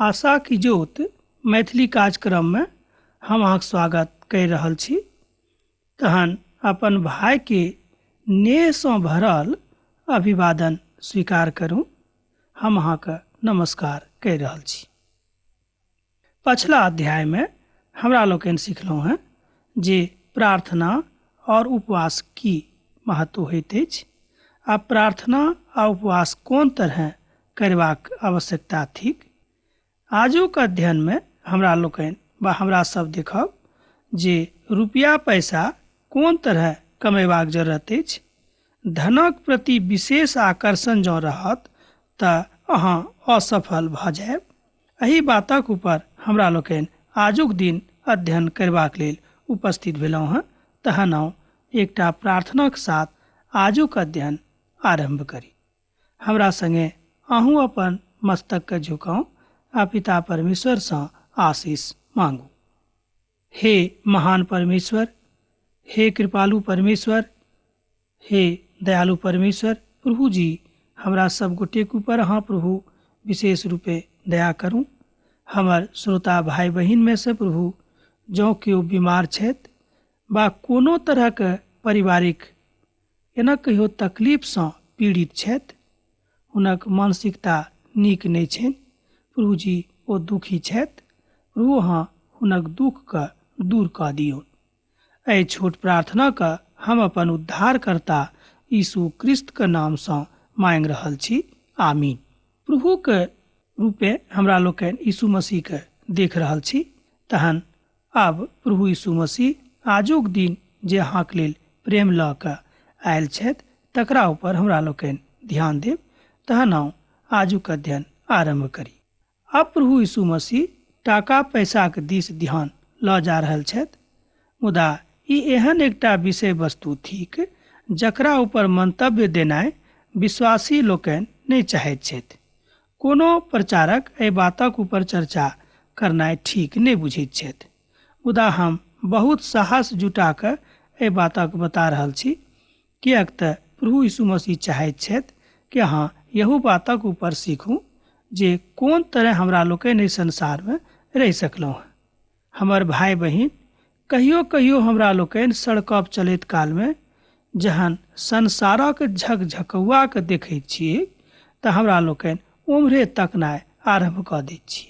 आशा की ज्योत मैथिली कार्यक्रम में हम अहाँक स्वागत कहि रहल छी। तहन अपन भाई के नेहसँ भरल अभिवादन स्वीकार करू। हम अहाँके नमस्कार कहि रहल छी। पछिला अध्याय में हमरा लोकनि सिखलहुँ हेँ जे प्रार्थना और उपवास की महत्व होइत अछि आ प्रार्थना आ उपवास कोन तरह करबाक आवश्यकता थिक। आजुक अध्ययन में हमरा लोकनि वा हमरा सब देखब जे रुपया पैसा कोन तरह कमेबाक जरूरत अछि। धनक प्रति विशेष आकर्षण जँ रहत तऽ अहाँ असफल भऽ जायब। एहि बातक ऊपर हमरा लोकनि आजुक दिन अध्ययन करबाक लेल उपस्थित भेलहुँ हेँ। तहन आउ एकटा प्रार्थनाक साथ आजुक अध्ययन आरम्भ करी। हमरा संगे अहूँ अपन मस्तकके झुकाउ आ पिता परमेश्वरसँ आशीष मांगू। हे महान परमेश्वर, हे कृपालु परमेश्वर, हे दयालु परमेश्वर प्रभु जी, हमरा सब गोटेक ऊपर अहाँ प्रभु विशेष रूपे दया करू। हमर श्रोता भाई बहिन में से प्रभु जँ केओ बीमार छथि वा कोनो तरहके पारिवारिक एना कहियो तकलीफसँ पीड़ित छथि, हुनक मानसिकता नीक नहि छनि प्रभु जी, ओ दुखी छथि प्रभु, अहाँ हुनक दुखके दूर कऽ दियौ। एहि छोट प्रार्थनाके हम अपन उद्धारकर्ता यीशु क्रिस्तके नामसँ मांगि रहल छी, आमीन। प्रभुके रूपे हमरा लोकनि यीशु मसीहके देख रहल छी। तहन आब प्रभु यीशु मसीह आजुक दिन जे अहाँके लेल प्रेम लऽ कऽ आयल छथि तकरा ऊपर हमरा लोकनि ध्यान देब। तहन आउ आजुक अध्ययन आरम्भ करी। अब प्रभु यीशु मसीह टाका पैसाक दिस ध्यान लऽ जा रहल छथि, मुदा ई एहन एकटा विषय वस्तु थिक जकरा ऊपर मंतव्य देनाइ विश्वासी लोकनि नहि चाहैत छथि। कोनो प्रचारक एहि बातक ऊपर चर्चा करनाइ ठीक नहि बुझैत छथि, मुदा हम बहुत साहस जुटा कऽ एहि बातक बता रहल छी, किएक तऽ प्रभु यीशु मसीह चाहैत छथि कि अहाँ यहू बातक ऊपर सीखू जे कोन तरह हमरा लोकनि एहि संसारमे रहि सकलहुँ। हमर भाई बहिन, कहियो कहियो हमरा लोकनि सड़क चलैत कालमे जहन संसारक झकझकौआके देखैत छियै तऽ हमरा लोकनि ओम्हरे तकनाइ आरम्भ कऽ दैत छी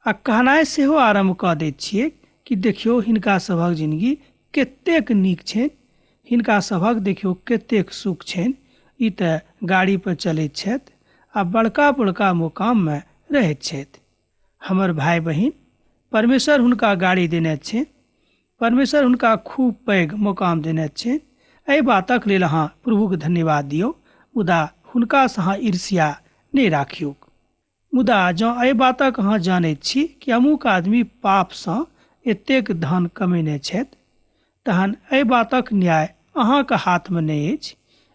आ कहनाइ सेहो आरम्भ कऽ दैत छियै कि देखियौ हिनका सभक जिनगी कतेक नीक छनि, हिनका सभक देखियौ कतेक सुख छनि, ई तऽ गाड़ी पर चलैत छथि आ बड़का बड़का मुकाममे रहैत छथि। हमर भाई बहिन, परमेश्वर हुनका गाड़ी देने छनि, परमेश्वर हुनका खूब पैघ मुकाम देने छनि। एहि बातक लेल अहाँ प्रभुके धन्यवाद दियौ, मुदा हुनकासँ अहाँ ईर्ष्या नहि राखियौ। मुदा जँ एहि बातक अहाँ जानैत छी कि अमुक आदमी पापसँ एतेक धन कमेने छथि, तहन एहि बातक न्याय अहाँके हाथमे नहि अछि।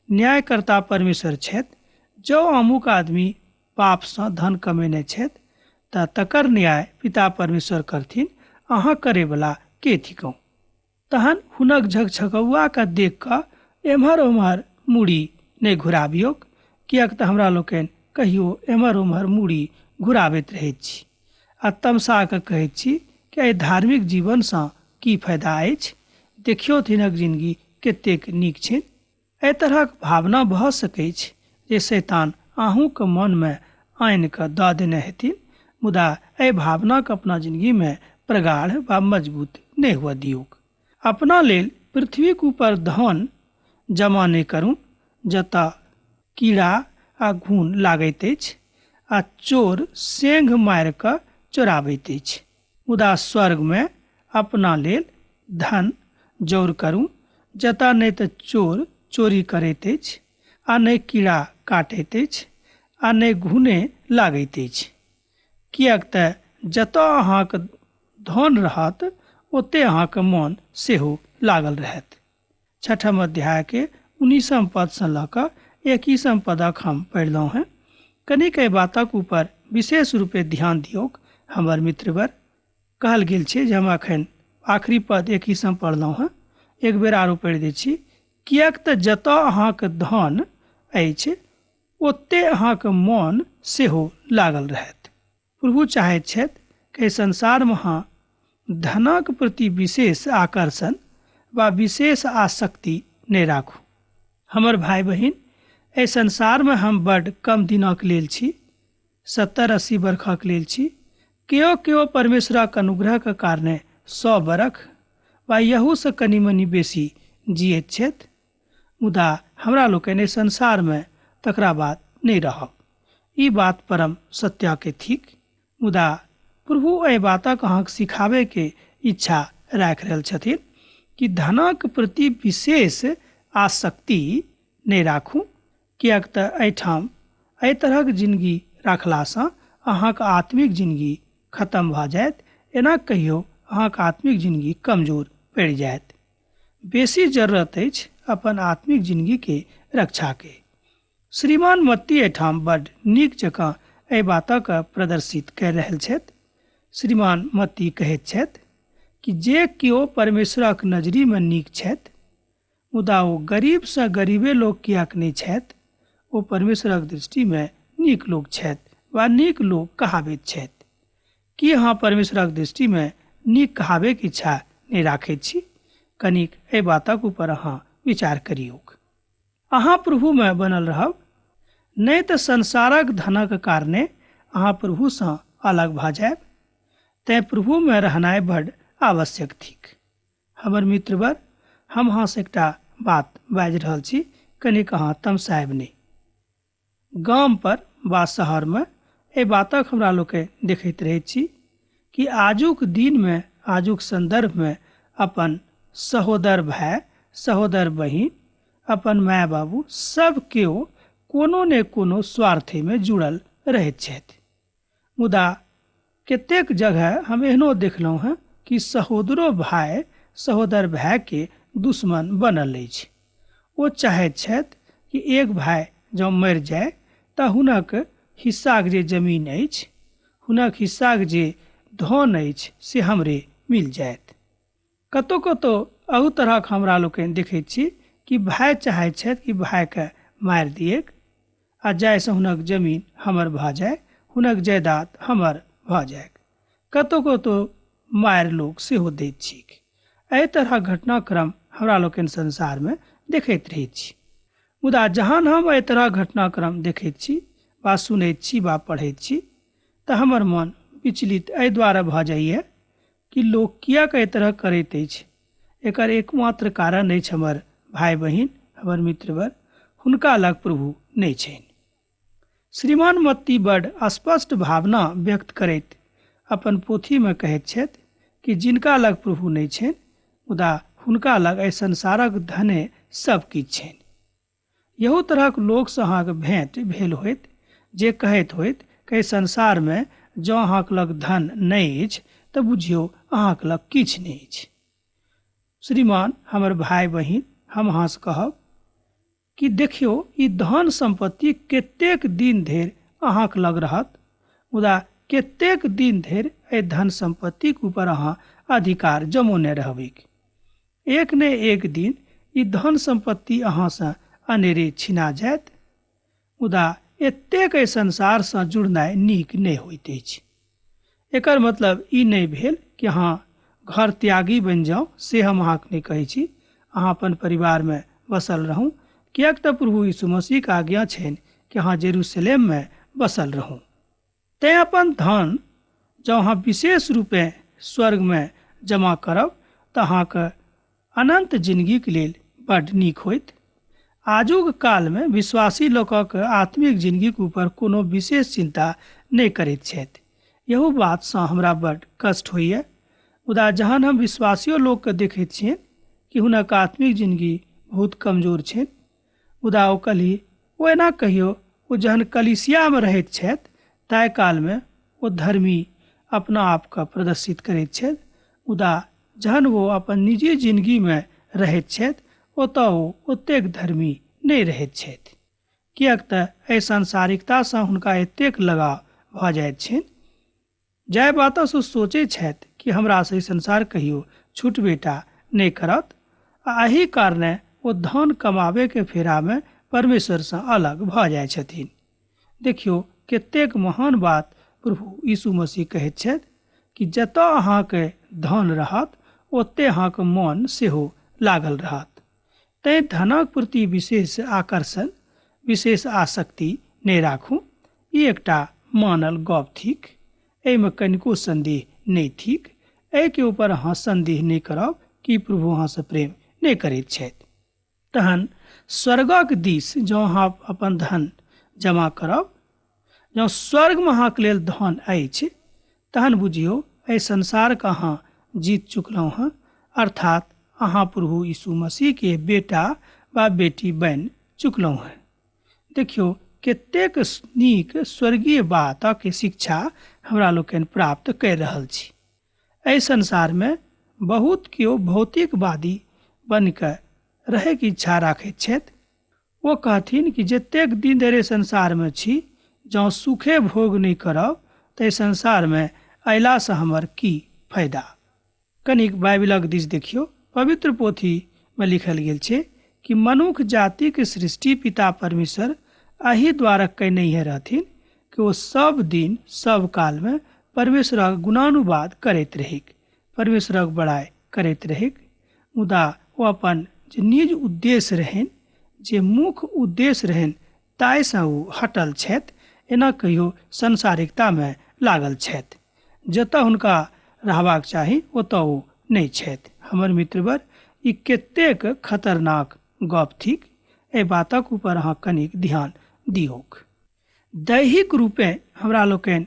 न्यायकर्ता परमेश्वर छथि। जँ अमुक आदमी पापसँ धन कमेने छथि तऽ तकर न्याय पिता परमेश्वर करथिन, अहाँ करैवला के थिकहुँ? तहन हुनक झकझकौआके देख कऽ एम्हर ओम्हर मूड़ी नहि घुराबियौक, किएक तऽ हमरा लोकनि कहियो एम्हर ओम्हर मूड़ी घुराबैत रहैत छी आ तमसा कऽ कहैत छी कि एहि धार्मिक जीवनसँ की फायदा अछि, देखियौ तऽ हिनक जिनगी कतेक नीक छनि। एहि तरहक भावना भऽ सकैछ जे शैतान अहूँके मनमे आनि कऽ दऽ देने हेथिन, मुदा एहि भावनाके अपना जिनगीमे प्रगाढ़ वा मजबूत नहि हुअ दियौक। अपना लेल पृथ्वीक ऊपर धन जमा नहि करू जतऽ कीड़ा आ घुन लागैत अछि आ चोर सेंघ मारि कऽ चोराबैत अछि, मुदा स्वर्गमे अपना लेल धन जौर करू जतऽ नहि तऽ चोर चोरी करैत अछि आ नहि कीड़ा काटैत अछि आ नहि घुने लागैत अछि, किएक तऽ जतऽ अहाँके धन रहत ओते अहाँके मन सेहो लागल रहत। छठम अध्याय के 19 पदसँ लऽ कऽ 21 पदक हम पढ़लहुँ हेँ। कनिक एहि बातक ऊपर विशेष रूपे ध्यान दियौक हमर मित्रवर। कहल गेल छै जे हम अखन आखिरी पद 21 पढ़लहुँ हेँ, एक बेर आरो पढ़ि दै छी। किएक तऽ जतऽ अहाँके धन अछि ओते अहाँके मन सेहो लागल रहत। प्रभु चाहैत छथि कि संसारमे अहाँ धनक प्रति विशेष आकर्षण वा विशेष आसक्ति नहि राखू। हमर भाइ बहिन, एहि संसारमे हम बड्ड कम दिनक लेल छी, 70-80 बरखक लेल छी। केओ केओ परमेश्वरक अनुग्रहक कारणे 100 बरख वा यहूसँ कनि मनि बेसी जियैत छथि, मुदा हमरा लोकनि एहि संसारमे तकरा बाद नहि रहब। ई बात परम सत्यके थिक। मुदा प्रभु एहि बातक अहाँके सिखाबैके इच्छा राखि रहल छथिन कि धनक प्रति विशेष आसक्ति नहि राखू, किएक तऽ एहिठाम एहि तरहक जिनगी राखलासँ अहाँके आत्मिक जिनगी खत्म भऽ जायत। एना कहियो अहाँके आत्मिक जिनगी कमजोर पड़ि जायत। बेसी जरूरत अछि अपन आत्मिक जिनगीके रक्षाके। श्रीमान मत्ती एहिठाम बड्ड नीक जकाँ एहि बातक प्रदर्शित करि रहल छथि। श्रीमान मत्ती कहैत छथि कि जे केओ परमेश्वरक नजरीमे नीक छथि, मुदा ओ गरीबसँ गरीबे लोक किएक नहि छथि, ओ परमेश्वरक दृष्टिमे नीक लोक छथि वा नीक लोक कहाबैत छथि। की अहाँ परमेश्वरक दृष्टिमे नीक कहाबैके इच्छा नहि राखैत छी? कनिक एहि बातक ऊपर अहाँ विचार करियौक। अहाँ प्रभुमे बनल रहब, नहि तऽ संसारक धनक कारणे अहाँ प्रभुसँ अलग भऽ जायब। तैँ प्रभुमे रहनाइ बड्ड आवश्यक थिक। हमर मित्रवर, हम अहाँसँ एकटा बात बाजि रहल छी, कनिक अहाँ तमसायब नहि। गाम पर वा शहरमे एहि बातक हमरा लोकनि देखैत रहैत छी कि आजुक दिनमे, आजुक सन्दर्भमे अपन सहोदर भाय, सहोदर बहिन, अपन माय बाबू सब केओ कोनो ने कोनो स्वार्थेमे जुड़ल रहैत छथि। मुदा कतेक जगह हम एहनो देखलहुँ हँ कि सहोदरो भाय सहोदर भायके दुश्मन बनल अछि। ओ चाहैत छथि कि एक भाय जँ मरि जाय तऽ हुनक हिस्साक जे जमीन अछि, हुनक हिस्साक जे धन अछि, से हमरे मिल जायत। कतहु कतहु एहू तरहक हमरा लोकनि देखैत छी कि भाय चाहैत छथि कि भायके मारि दियैक आ जाहिसँ हुनक जमीन हमर भऽ जाय, हुनक जायदाद हमर भऽ जाय। कतहु कतहु मारि लोक सेहो दैत छैक। एहि तरहक घटनाक्रम हमरा लोकनि संसारमे देखैत रहैत छी। मुदा जहन हम एहि तरहक घटनाक्रम देखैत छी वा सुनैत छी वा पढ़ैत छी तऽ हमर मन विचलित एहि दुआरे भऽ जाइए कि लोक किएक एहि तरह करैत अछि। एकर एकमात्र कारण अछि हमर भाय बहिन, हमर मित्रवर, हुनका लग प्रभु नहि छनि। श्रीमान मत्ती बड्ड स्पष्ट भावना व्यक्त करैत अपन पोथीमे कहैत छथि कि जिनका लग प्रभु नहि छनि, मुदा हुनका लग एहि संसारक धने सब किछु छनि। यहू तरहक लोकसँ अहाँके भेंट भेल होइत जे कहैत होइत कि एहि संसारमे जँ अहाँके लग धन नहि अछि तऽ बुझियौ अहाँके लग किछु नहि अछि। श्रीमान हमर भाय बहिन, हम अहाँसँ कहब कि देखियौ ई धन सम्पत्ति कतेक दिन धरि अहाँके लग रहत, मुदा कतेक दिन धरि एहि धन सम्पत्तिक ऊपर अहाँ अधिकार जमौने रहबैक। एक ने एक दिन ई धन सम्पत्ति अहाँसँ अनेरे छिना जायत। मुदा एतेक एहि संसारसँ जुड़नाइ नीक नहि होइत अछि। एकर मतलब ई नहि भेल कि अहाँ घर त्यागी बनि जाउ, से हम अहाँके नहि कहै छी। अहाँ अपन परिवारमे बसल रहू, किएक तऽ प्रभु यीशु मसीहके आज्ञा छनि कि अहाँ जेरूशलेममे बसल रहू। तैँ अपन धन जँ अहाँ विशेष रूपे स्वर्गमे जमा करब तऽ अहाँके अनन्त जिनगीके लेल बड्ड नीक होइत। आजुक कालमे विश्वासी लोकक आत्मिक जिनगीके ऊपर कोनो विशेष चिन्ता नहि करैत छथि। इहो बातसँ हमरा बड्ड कष्ट होइए। मुदा जहन हम विश्वासियो लोकके देखैत छियनि कि हुनक आत्मिक जिनगी बहुत कमजोर छनि, मुदा ओ कली ओ एना कहियो ओ जहन कलिसियामे रहैत छथि ताहि कालमे ओ धर्मी अपना आपके प्रदर्शित करैत छथि, मुदा जहन ओ अपन निजी जिनगीमे रहैत छथि ओतऽ ओ ओतेक धर्मी नहि रहैत छथि, किएक तऽ एहि सांसारिकतासँ हुनका एतेक लगाव भऽ जाइत छनि जाहि बातसँ ओ सोचैत छथि कि हमरासँ ई संसार कहियो छुटबेटा नहि करत, आ एहि कारणे ओ धन कमाबैके फेरामे परमेश्वरसँ अलग भऽ जाइ छथिन। देखियौ कतेक महान बात प्रभु यीशु मसीह कहैत छथि कि जतऽ अहाँके धन रहत ओते अहाँके मन सेहो लागल रहत। तैँ धनक प्रति विशेष आकर्षण, विशेष आसक्ति नहि राखू। ई एकटा मानल गप थिक, एहिमे कनिको संदेह नहि थिक। एहिके ऊपर अहाँ संदेह नहि करब कि प्रभु अहाँसँ प्रेम नहि करैत छथि। तहन स्वर्गक दिस जँ अहाँ अपन धन जमा करब, जँ स्वर्गमे अहाँके लेल धन अछि, तहन बुझियौ एहि संसारके अहाँ जीत चुकलहुँ हँ, अर्थात अहाँ प्रभु यीशु मसीहके बेटा वा बेटी बनि चुकलहुँ हँ। देखियौ कतेक नीक स्वर्गीय बातक शिक्षा हमरा लोकनि प्राप्त करि रहल छी। एहि संसारमे बहुत केओ भौतिकवादी बनि कऽ रहैके इच्छा राखैत छथि। ओ कहथिन कि जतेक दिन धरि संसारमे छी जँ सुखे भोग नहि करब तऽ एहि संसारमे अयलासँ हमर की फायदा। कनिक बाइबिलक दिस देखियौ। पवित्र पोथीमे लिखल गेल छै कि मनुख जातिक सृष्टि पिता परमेश्वर एहि द्वारा कयनहिए रहथिन कि ओ सब दिन सब कालमे परमेश्वरक गुणानुवाद करैत रहैक, परमेश्वरक बड़ाइ करैत रहैक। मुदा ओ अपन जे निज उद्देश्य रहनि, जे मुख्य उद्देश्य रहनि, ताहिसँ ओ हटल छथि, एना कहियो सांसारिकतामे लागल छथि। जतऽ हुनका रहबाक चाही ओतऽ ओ नहि छथि। हमर मित्रवर, ई कतेक खतरनाक गप थिक। एहि बातक ऊपर अहाँ कनिक ध्यान दियौक। दैहिक रूपेँ हमरा लोकनि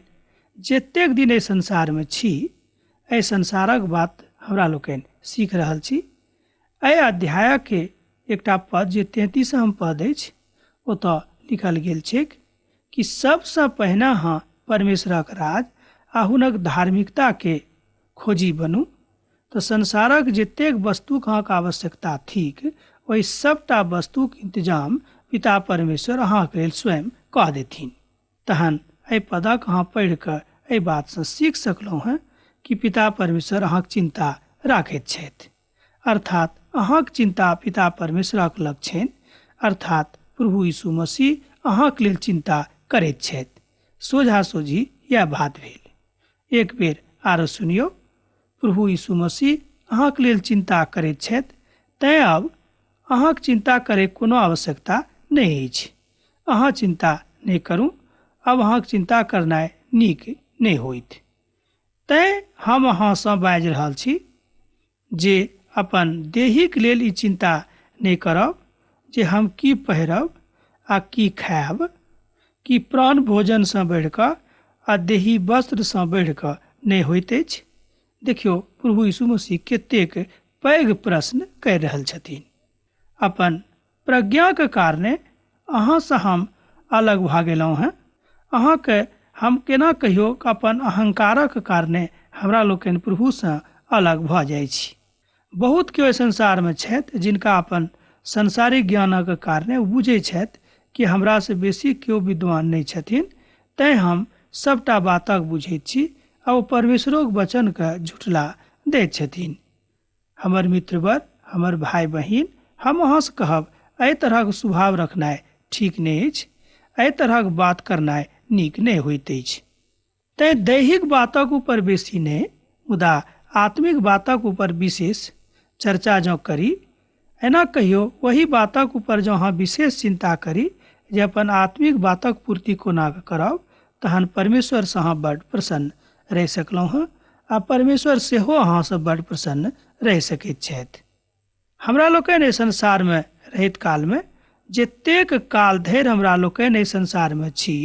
जतेक दिन एहि संसारमे छी, एहि संसारक बात हमरा लोकनि सीख रहल छी। एहि अध्यायके एकटा पद जे 33म पद अछि, ओतऽ लिखल गेल छैक कि सबसँ पहिने अहाँ परमेश्वरक राज आ हुनक धार्मिकताके खोजी बनू, तऽ संसारक जतेक वस्तुक अहाँके आवश्यकता थिक ओहि सबटा वस्तुक इंतजाम पिता परमेश्वर अहाँके लेल स्वयं कऽ देथिन। तहन एहि पदक अहाँ पढ़ि कऽ एहि बातसँ सीख सकलहुँ हँ कि पिता परमेश्वर अहाँक चिन्ता राखैत छथि, अर्थात अहाँक चिन्ता पिता परमेश्वरक लग छनि, अर्थात प्रभु यीशु मसीह अहाँक लेल चिन्ता करैत छथि। सोझा सोझी यैह बात भेल। एक बेर आरो सुनियौ, प्रभु यीशु मसीह अहाँक लेल चिन्ता करैत छथि, तैँ आब अहाँक चिन्ता करैक कोनो आवश्यकता नहि अछि। अहाँ चिन्ता नहि करू, आब अहाँक चिन्ता करनाइ नीक नहि होइत। तैँ हम अहाँसँ बाजि रहल छी जे अपन देहीक लेल ई चिन्ता नहि करब जे हम की पहिरब आ की खायब, कि प्राण भोजनसँ बढ़ि कऽ आ देही वस्त्रसँ बढ़ि कऽ नहि होइत अछि। देखियौ प्रभु यीशु मसीह कतेक पैघ प्रश्न करि रहल छथिन। अपन प्रज्ञाक कारणे अहाँसँ हम अलग भऽ गेलहुँ हँ। अहाँके हम केना कहियो अपन अहंकारक कारणे हमरा लोकनि प्रभुसँ अलग भऽ जाइ छी। बहुत केओ एहि संसारमे छथि जिनका अपन सांसारिक ज्ञानक कारणे ओ बुझै छथि कि हमरासँ बेसी केओ विद्वान नहि छथिन, तैँ हम सबटा बातक बुझैत छी, आ ओ परमेश्वरोक वचनके झुठला दैत छथिन। हमर मित्रवर, हमर भाय बहिन, हम अहाँसँ कहब एहि तरहक स्वभाव रखनाइ ठीक नहि अछि, एहि तरहक बात करनाइ नीक नहि होइत अछि। तैँ दैहिक बातक ऊपर बेसी नहि, मुदा आत्मिक बातक ऊपर विशेष चर्चा जँ करी, एना कहियो ओहि बातक ऊपर जँ अहाँ विशेष चिन्ता करी जे अपन आत्मिक बातक पूर्ति कोना करब, तहन परमेश्वरसँ अहाँ बड्ड प्रसन्न रहि सकलहुँ हँ, आ परमेश्वर सेहो अहाँसँ बड्ड प्रसन्न रहि सकैत छथि। हमरा लोकनि एहि संसारमे रहैत कालमे जतेक काल धरि हमरा लोकनि एहि संसारमे छी,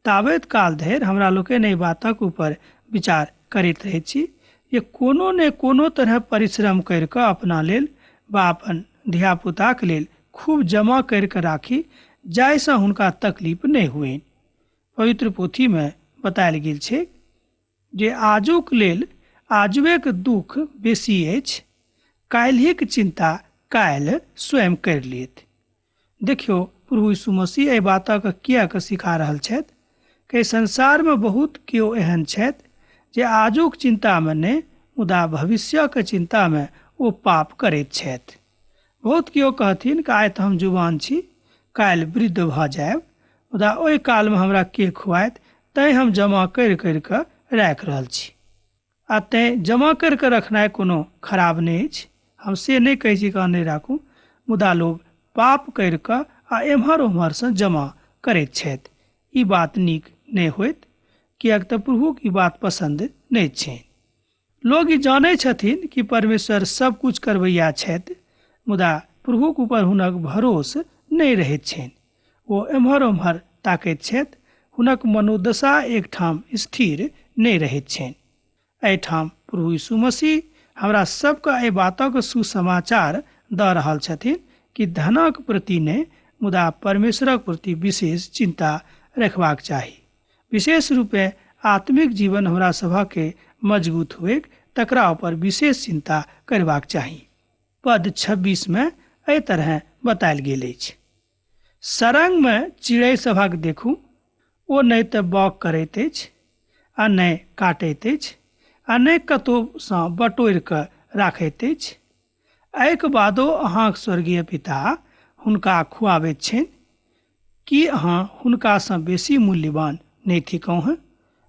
ताबैत काल धरि हमरा लोकनि एहि बातक ऊपर विचार करैत रहैत छी जे कोनो ने कोनो तरह परिश्रम करि कऽ अपना लेल वा अपन धियापुताक लेल खूब जमा करि कऽ राखी जाहिसँ हुनका तकलीफ नहि होइन। पवित्र पोथीमे बतायल गेल छै जे आजुक लेल आजुएक दुख बेसी अछि, काल्हिक चिन्ता काल्हि स्वयं करि लेत। देखियौ प्रभु यीशु मसीह एहि बातक किएक सिखा रहल छथि कि संसारमे बहुत केओ एहन छथि जे आजुक चिन्तामे नहि, मुदा भविष्यक चिन्तामे ओ पाप करैत छथि। बहुत केओ कहथिन कि आइ तऽ हम जुवान छी, काल्हि वृद्ध भऽ जायब, मुदा ओहि कालमे हमरा के खुआएत, तैँ हम जमा करि करि कऽ राखि रहल छी। आ तैँ जमा करि कऽ रखनाइ कोनो खराब नहि अछि, हम से नहि कहै छी कि अहाँ नहि राखू, मुदा लोग पाप करि कऽ आ एम्हर ओम्हरसँ जमा करैत छथि। ई बात नीक नहि होइत, किएक तऽ प्रभुक ई बात पसन्द नहि छनि। लोग ई जानै छथिन कि परमेश्वर सब कुछ करबैया छथि, मुदा प्रभुक ऊपर हुनक भरोस नहि रहैत छनि। ओ एम्हर ओम्हर ताकैत छथि, हुनक मनोदशा एकठाम स्थिर नहि रहैत छनि। एहिठाम प्रभु यीशु मसीह हमरा सबके एहि बातक सुसमाचार दऽ रहल छथिन कि धनक प्रति नहि, मुदा परमेश्वरक प्रति विशेष चिंता रखबाक चाही। विशेष रूपे आत्मिक जीवन हमरा सभके मजबूत हुए तकरा ऊपर विशेष चिंता करबाक चाही। पद 26 में एहि तरह बतायल गेल अछि। सरंग में चिड़ै सभक देखू, ओ नहि तऽ बाउग करैत अछि आ नहि काटैत अछि आ नहि कतहुसँ बटोरि कऽ राखैत अछि। एहिके बादो अहाँक स्वर्गीय पिता हुनका खुआबैत छनि। की अहाँ हुनकासँ बेसी मूल्यवान नहि थिकहुँ हेँ?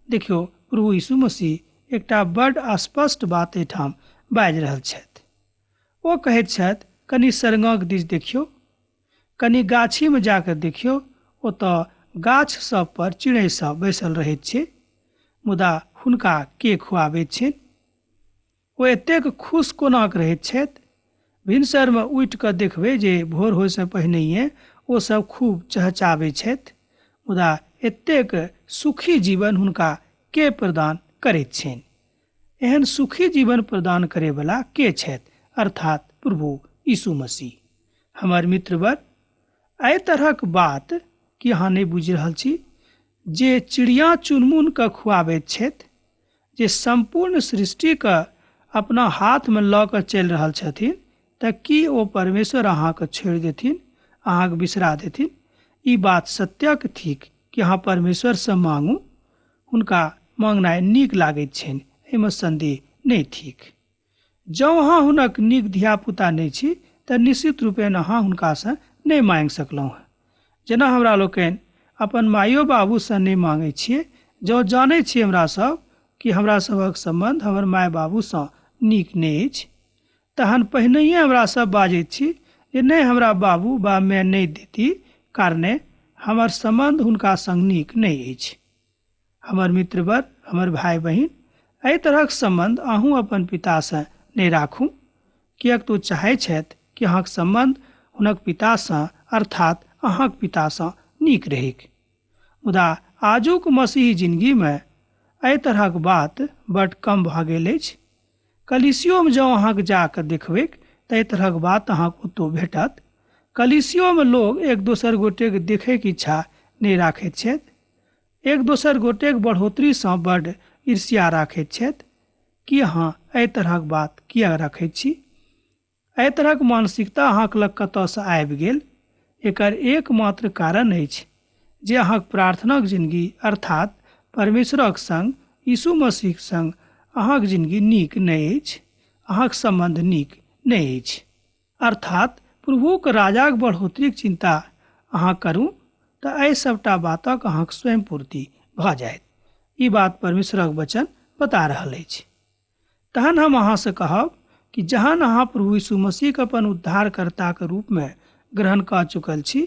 देखियौ, प्रभु यीशु मसीह एकटा बड्ड स्पष्ट बात एहिठाम बाजि रहल छथि। ओ कहैत छथि, कनि सरंगक दिस देखियौ, कनि गाछीमे जा कऽ देखियौ, ओतऽ गाछ सब पर चिड़ै सब बैसल रहैत छै, मुदा हुनका के खुआबैत छनि? ओ एतेक खुश कोना कऽ रहैत छथि? भिनसरमे उठि कऽ देखबै जे भोर होइसँ पहिनहिए ओ सब खूब चहचाबै छथि, मुदा एतेक सुखी जीवन हुनका के प्रदान करैत छनि? एहन सुखी जीवन प्रदान करैवला के छथि? अर्थात प्रभु यीशु मसीह। हमर मित्रवर, एहि तरहक बात की अहाँ नहि बुझि रहल छी जे चिड़िया चुनमुन कऽ खुआबैत छथि, जे सम्पूर्ण सृष्टिके अपना हाथमे लऽ कऽ चलि रहल छथिन, तऽ की ओ परमेश्वर अहाँके छोड़ि देथिन, अहाँके बिसरा देथिन? ई बात सत्यक थिक कि अहाँ परमेश्वरसँ मांगू, हुनका मांगनाइ नीक लागैत छनि, एहिमे सन्देह नहि थिक। जँ अहाँ हुनक नीक धियापुता नहि छी तऽ निश्चित रूपेण अहाँ हुनकासँ नहि मांगि सकलहुँ हेँ। जेना हमरा लोकनि अपन माइयो बाबूसँ नहि मांगै छियै, जँ जानै छियै हमरा सब कि हमरा सभक सम्बन्ध हमर माय बाबूसँ नीक नहि अछि, तहन पहिनहिए हमरा सब बाजैत छी जे नहि, हमरा बाबू बा माय नहि देती, कारणे हमर सम्बन्ध हुनका संग नीक नहि अछि। हमर मित्रवर, हमर भाय बहिन, एहि तरहक सम्बन्ध अहूँ अपन पितासँ नहि राखू, किएक तऽ ओ चाहै छथि कि अहाँक सम्बन्ध हुनक पितासँ अर्थात अहाँक पितासँ नीक रहैक। मुदा आजुक मसीही जिनगीमे एहि तरहक बात बड्ड कम भऽ गेल अछि। कलीसियोमे जँ अहाँके जा कऽ देखबैक तऽ एहि तरहक बात अहाँके ओतौ भेटत। कलीसियोमे लोग एक दोसर गोटेके देखैके इच्छा नहि राखैत छथि। एक दोसर गोटेक बढ़ोतरीसँ बड्ड ईर्ष्या राखैत छथि। की अहाँ एहि तरहक बात किएक रखैत छी? एहि तरहक मानसिकता अहाँक लग कतऽसँ आबि गेल? एकर एकमात्र कारण अछि जे अहाँक प्रार्थनाक जिनगी अर्थात परमेश्वरक संग, यीशु मसीहक संग अहाँक जिनगी नीक नहि अछि, अहाँक सम्बन्ध नीक नहि अछि। अर्थात प्रभुक राजाक बढ़ोतरीक चिंता अहाँ करू तऽ एहि सबटा बातक अहाँक स्वयं पूर्ति भऽ जायत। ई बात परमेश्वरक वचन बता रहल अछि। तहन हम अहाँसँ कहब कि जहन अहाँ प्रभु यीशु मसीहके अपन उद्धारकर्ताके रूपमे ग्रहण कऽ चुकल छी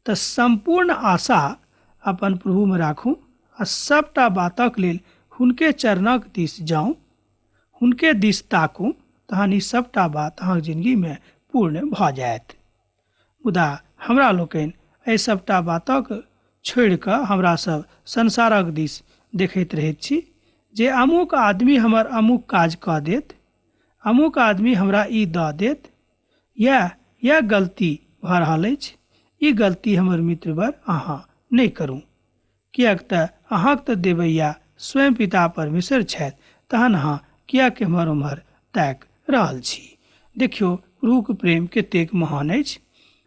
तऽ सम्पूर्ण आशा अपन प्रभुमे राखू आ सबटा बातक लेल हुनके चरणक दिस जाउ, हुनके दिस ताकू, तहन ई सबटा बात अहाँक जिनगीमे पूर्ण भऽ जायत। मुदा हमरा लोकनि एहि सबटा बातक छोड़ि कऽ हमरा सब संसारक दिस देखैत रहैत छी जे अमुक आदमी हमर अमुक काज कऽ देत, अमुक आदमी हमरा ई दऽ देत। इएह गलती भऽ रहल अछि। ई गलती हमर मित्रवर अहाँ नहि करू, किएक तऽ अहाँक तऽ देवैया स्वयं पिता परमेश्वर छथि, तहन अहाँ किएक एम्हर ओम्हर ताकि रहल छी? देखियौ, प्रभुक प्रेम कतेक महान अछि।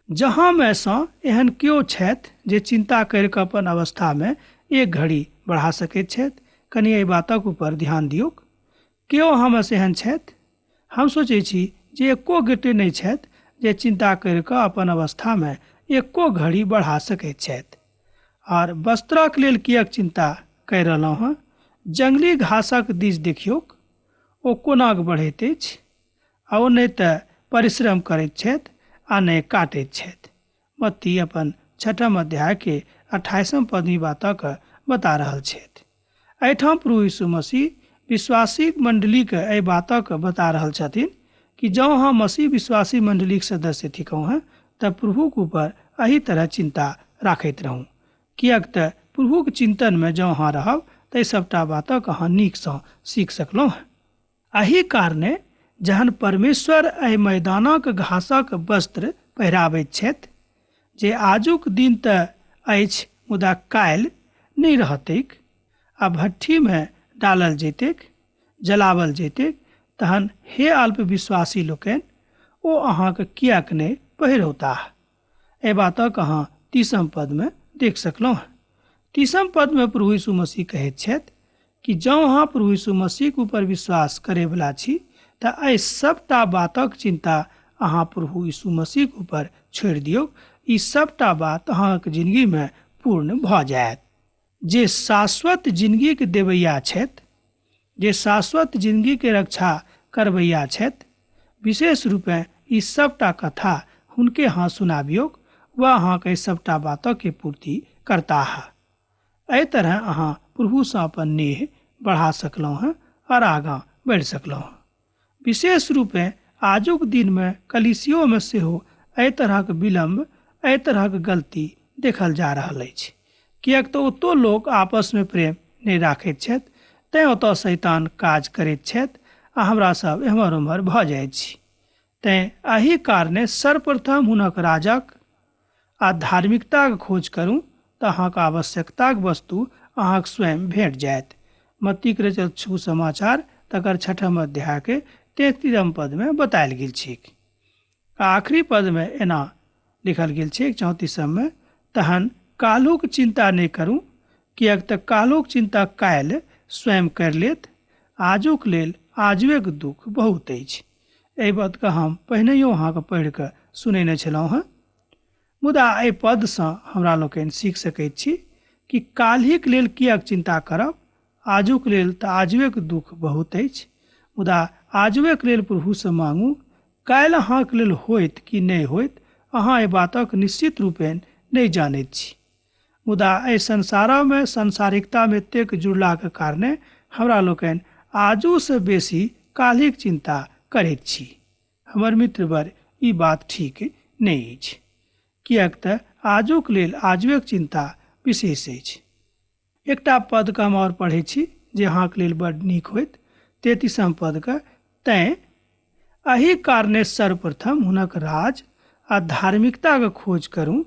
जहाँमे सँ एहन केओ छथि जे चिंता करि कऽ अपन अवस्थामे एक घड़ी बढ़ा सकैत छथि? कनि एहि बातक ऊपर ध्यान दियौक। केओ अहाँमे सँ एहन छथि? हम सोचै छी जे एको गोटे नहि छथि जे चिंता करि कऽ अपन अवस्थामे एको घड़ी बढ़ा सकैत छथि। आओर वस्त्रक लेल किएक चिंता कहि रहलहुँ हँ। जंगली घासक दिस देखियौक, ओ कोनाक बढ़ैत अछि आ ओ नहि तऽ परिश्रम करैत छथि आ नहि काटैत छथि। मत्ती अपन 6 अध्याय के 28 पद बातक बता रहल छथि। एहिठाम प्रभु यीशु मसीह विश्वासी मंडलीके एहि बातक बता रहल छथिन कि जँ अहाँ मसीह विश्वासी मंडलीक सदस्य थिकहुँ हँ तऽ प्रभुक ऊपर एहि तरह चिंता राखैत रहू, किएक तऽ प्रभुक चिंतनमे जँ अहाँ रहब तऽ सभटा बातक अहाँ नीकसँ सीख सकलहुँ हँ। एहि कारणे जहन परमेश्वर एहि मैदानक घासक वस्त्र पहिराबैत छथि, जे आजुक दिन तऽ अछि मुदा काल्हि नहि रहतैक आ भट्ठीमे डालल जैतैक, जलावल जैतैक, तहन हे अल्पविश्वासी लोकनि, ओ अहाँके किएक नहि पहिरौताह। एहि बातक अहाँ 30 पदमे देख सकलहुँ। 30 पदमे प्रभु यीशु मसीह कहैत छथि कि जँ अहाँ प्रभु यीशु मसीहक ऊपर विश्वास करैवला छी तऽ एहि सभटा बातक चिंता अहाँ प्रभु यीशु मसीहक ऊपर छोड़ि दियौ। ई सभटा बात अहाँके जिंदगीमे पूर्ण भऽ जायत। जे शाश्वत जिंदगीके देवैया छथि, जे शाश्वत जिंदगीके रक्षा करबैया छथि, विशेष रूपे ई सभटा कथा हुनके अहाँ सुनाबियौक, वा अहाँके एहि सभटा बातके पूर्ति करताह। एहि तरह अहाँ प्रभुसँ अपन नेह बढ़ा सकलहुँ हँ और आगाँ बढ़ि सकलहुँ हँ। विशेष रूपे आजुक दिनमे कलीसियोमे सेहो एहि तरहक विलम्ब, एहि तरहक गलती देखल जा रहल अछि, किएक तऽ ओतौ लोक आपसमे प्रेम नहि राखैत छथि, तैँ ओतऽ शैतान काज करैत छथि आ हमरा सब एम्हर ओम्हर भऽ जाइत छी। तैँ एहि कारणे सर्वप्रथम हुनक राजक आ धार्मिकताक खोज करू तऽ अहाँके आवश्यकताक वस्तु अहाँके स्वयं भेट जायत। मत्तीक रचित सुसमाचार तकर 6 अध्याय के 33 पदमे बतायल गेल छैक। आखिरी पदमे एना लिखल गेल छैक 34में, तहन काल्हुक चिंता नहि करू, किएक तऽ काल्हुक चिंता काल्हि स्वयं करि लेत, आजुक लेल आजुएक दुःख बहुत अछि। एहि पदके हम पहिनहियो अहाँके पढ़ि कऽ सुनेने छलहुँ हँ, मुदा एहि पदसँ हमरा लोकनि सीख सकैत छी कि काल्हिक लेल किएक चिंता करब, आजुक लेल तऽ आजुएक दुःख बहुत अछि, मुदा आजुएक लेल प्रभुसँ मांगू। काल्हि अहाँके लेल होइत कि नहि होइत अहाँ एहि बातक निश्चित रूपेण नहि जानैत छी, मुदा एहि संसारमे सांसारिकतामे एतेक जुड़लाके कारणे हमरा लोकनि आजूसँ बेसी काल्हिक चिंता करैत छी। हमर मित्रवर, ई बात ठीक नहि अछि, किएक तऽ आजुक लेल आजुएक चिंता विशेष अछि। एकटा पदके हम आओर पढ़ै छी जे अहाँके लेल बड नीक होइत, 33 पदके, तैँ एहि कारणे सर्वप्रथम हुनक राज आ धार्मिकताके खोज करू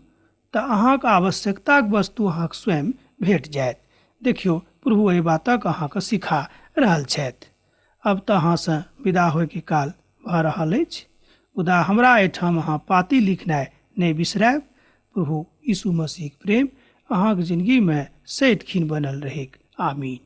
तऽ अहाँके आवश्यकताक वस्तु अहाँके स्वयं भेट जायत। देखियौ, प्रभु एहि बातक अहाँके सिखा रहल छथि। अब तऽ अहाँसँ विदा होइके काल भऽ रहल अछि, मुदा हमरा एहिठाम अहाँ पाती लिखनाइ नहि बिसरायब। प्रभु यीशु मसीहक प्रेम अहाँके जिंदगीमे सदिखन बनल रहैक। आमीन।